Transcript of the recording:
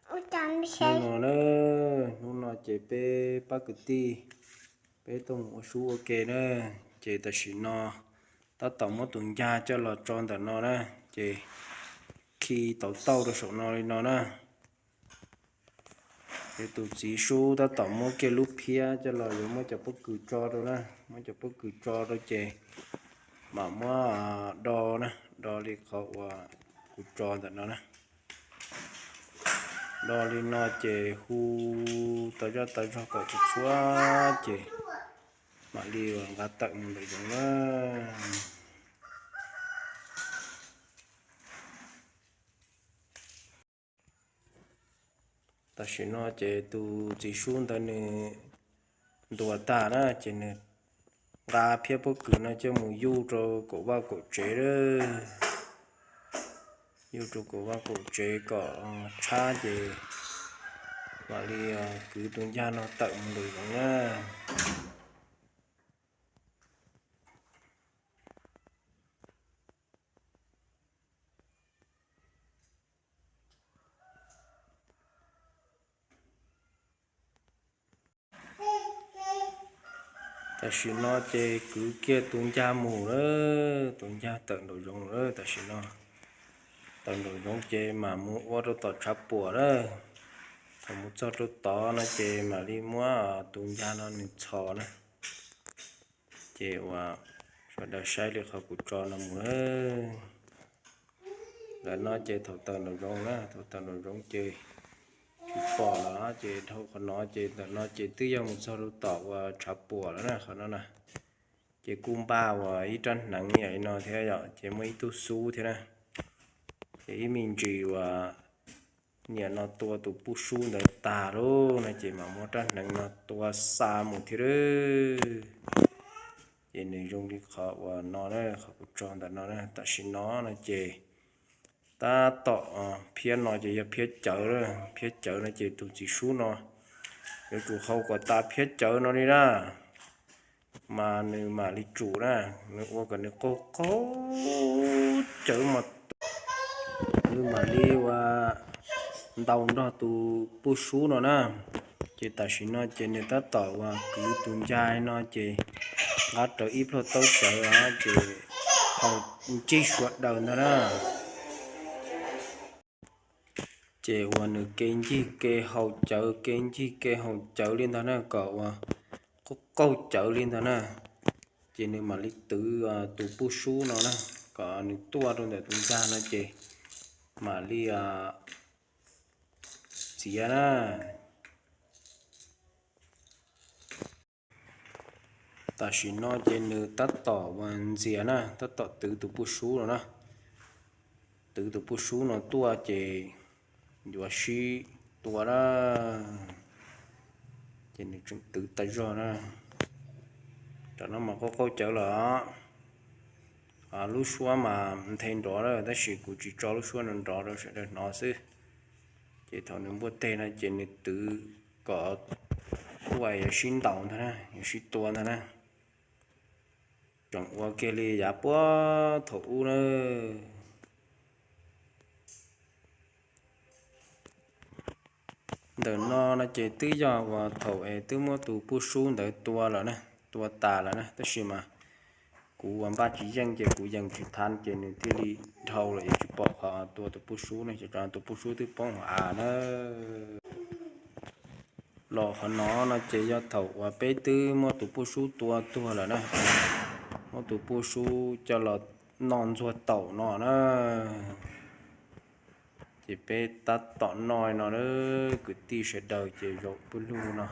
Hnub no na, hnub no ces peb pab kwv tij, peb tuaj mus ua sub ua ke na, ces tam sim no tab tom muab tus ncag coj los tso ntawm no na, ces khi tau tauj rau saum no li no na. Ces tus txiv sub tab tom muab kiag lub phiab coj los yuav muab cov pob kws tso rau na, muab cov pob kws tso rau ces mam muab do na, do li qhov uas kuv tso ntawm no na. Do li no ces hu tau zaj tau zog kom txhua txhua ces mam li nqa tawm mus ntawm zoov na. Tam sim no ces tus txiv sub ntawd nws ntuas tag na ces nws nqa phiab pob kws no coj mus yuj rau kaum vaj kaum tsev lawm. Yuj rau kaum vaj kaum tsev kom tshab ces mam li kwv tus ncag no tawm mus ntawm zoov na. Tam sim no ces kwv kiag tus ncag mus lawm, tus ncag tawm nraum zoov lawm tam sim no. Tawm nraum zoov ces mam mus ua rau tom tshav puam lawm. Thaum mus txog rau tod no ces mam li muab tus ncag no nws txhos na. Ces uas sawv daws saib li qhov kuv tso no mus lawm. Ntawm no ces thaum tawm nraum zoov na, thaum tawm nraum zoov ces tsis pom lawm ces dhau qhov no ces ntawm no ces twb yog mus txog rau tom uas tshav puam lawm na qhov no na. Ces kuj npaj uas ib rab hneev yam li no thiab yom, ces muaj ib tug xub thiab na. Ces ib me ntsis uas niam no tua tus puj sub ntawd tag lauj no ces mam muab rab hneev no tua xa mus thiab lawm. Ces nws zoo li qhov uas no na, qhov kuv tso ntawm no na. Tam sim no no ces tab tom phiab no ces yog phiab cawv, phiab cawv no ces tus txiv sub no yuav tsum haus kom tas phiab cawv no li na. Mas nws mam li tsum na, nws ua kom nws qaug qaug cawv mas nws mam li ua ntaus nrog tus puj sub no na. Ces tam sim no ces nws tab tom uas kwv tus ncag no ces nqa rawv ib plhuaj taub cawv ces haus ntsig sawv daws ntag na. Ces uas nws ke ncig ke haus cawv, ke ncig ke haus cawv li ntag na, kom uas qaug qaug cawv li ntag na. Ces nws mam li twv tus puj sub no na, kom nws tuaj rau ntawm tus ncag no ces mam li txiav na. Tam sim no ces nws tab tom uas ntxias na, tab tom twv tus puj sub no na. Twv tus puj sub no tuaj ces yuav sib tua na. Ces nws tseem twv tas zog na. Tam no mas qaug qaug cawv lawm. Lub suab mas nthe nrov lawm tab sis kuv tsis tso lub suab no nrov rau sawv daws hnov xwb. Ces thaum nws npuaj teg no ces nws twv kom tuaj yuav sib ntaus ntag na, yuav sib tua ntag na. Tseem ua kiag li yav puag thaum ub na. Ntawm no no ces twb yog uas thaum es twb muab tus puj sub ntawd tua lawm na, tua tas lawm na, tab sis mas kuv uas npaj tsis yeej ces kuv yees tsis thab ces nws thiaj li dhau lawm es tsis pom qhov tua tus puj sub ne, ces tus puj sub twb poob hauv av na. Los qhov no no ces yog thaum uas peb twb muab tus puj sub tua tuag lawm na, muab tus puj sub coj los noj ntxuag taum no na. Ces peb tab tom noj no na, kwv tij sawv daws ces zaum pw lug no.